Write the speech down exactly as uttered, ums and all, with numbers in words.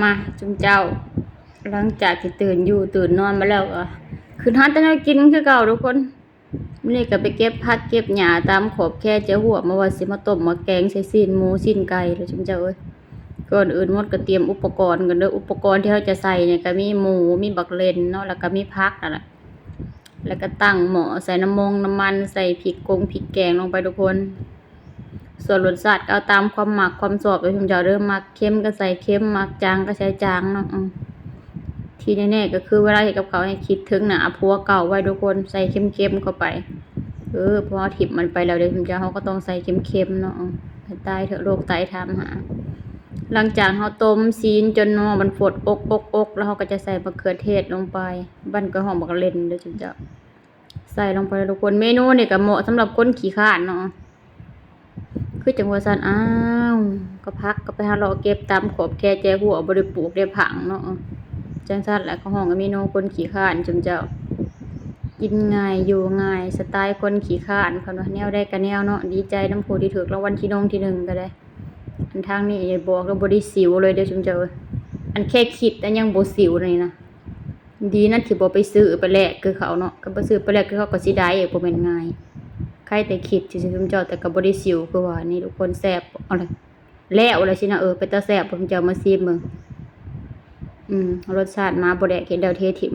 มาจุมเจ้า หลังจากที่ตื่นอยู่ตื่นนอนมาแล้วก็ขึ้นหาแต่แนวกินคือเก่าทุกคน มื้อนี้ก็ไปเก็บผักเก็บหญ้าตามขอบแคแจหัวมาว่าสิมาต้มมาแกงใส่ซี้นหมูซี้นไก่แล้วจุมเจ้าเอ้ย ก่อนอื่นหมดก็เตรียมอุปกรณ์กันเด้อ อุปกรณ์ที่เราจะใส่เนี่ยก็มีหมู มีบักเล่นเนาะ แล้วก็มีผักนั่นแหละ แล้วก็ตั้งหม้อใส่น้ำมงน้ำมัน ใส่พริกกงพริกแกงลงไปทุกคน ส่วนรสชาติก็เอาตามความมักความชอบเลยจุมเจ้าเด้อ มักเค็มก็ใส่เค็ม มักจางก็ใส่จางเนาะ อืม ที่แน่ๆก็คือเวลาเฮ็ดกับข้าวให้คิดถึงหน้าผัวเก่าไว้ทุกคน ใส่เค็มๆเข้าไป เออ เพราะว่าถิ่มมันไปแล้วเด้อจุมเจ้า เราก็ต้องใส่เค็มๆเนาะ อืม ให้ตายเถอะ โรคไตถามหา หลังจากเราต้มซี้นจนหม้อมันฟดอกอกอก แล้วเราก็จะใส่มะเขือเทศลงไป บ้านก็ฮ้องบักเล่นเด้อจุมเจ้า ใส่ลงไปเลยทุกคน เมนูนี่ก็เหมาะสำหรับคนขี้คร้านเนาะ คือจังว่าซั่น อ้าว ก็ผักก็ไปหาเลาะเก็บตามขอบแคแจหัว บ่ได้ปลูกได้ผังเนาะ จังซั่นแหละเขาฮ้องว่าเมนูคนขี้คร้านจุมเจ้า กินง่ายอยู่ง่าย สไตล์คนขี้คร้าน เพิ่นว่าแนวใดก็แนวเนาะ ดีใจนำผู้ที่ถูกรางวัลที่หนึ่งที่หนึ่งก็ได้ อันทางนี้บอกแล้วบ่ได้สิวเลยเด้อจุมเจ้าเอ้ย อันแค่คิดอันยังบ่สิวเลยนะ ดีนะที่บ่ไปซื้อไปแลกคือเขาเนาะ ก็บ่ซื้อไปแลกคือเขาก็สิได้บ่แม่นง่าย ใครแต่คิดซื่อๆจุมเจ้า แต่ก็บ่ได้สิวคือว่านี่ทุกคน แซ่บ เอาเลย แล้วแล้วสินะ เออ เป็นตาแซ่บ ผมจะเอามาซีมเบิ่ง อืม รสชาติมาบ่แดกเฮ็ดแล้วเทถิ่ม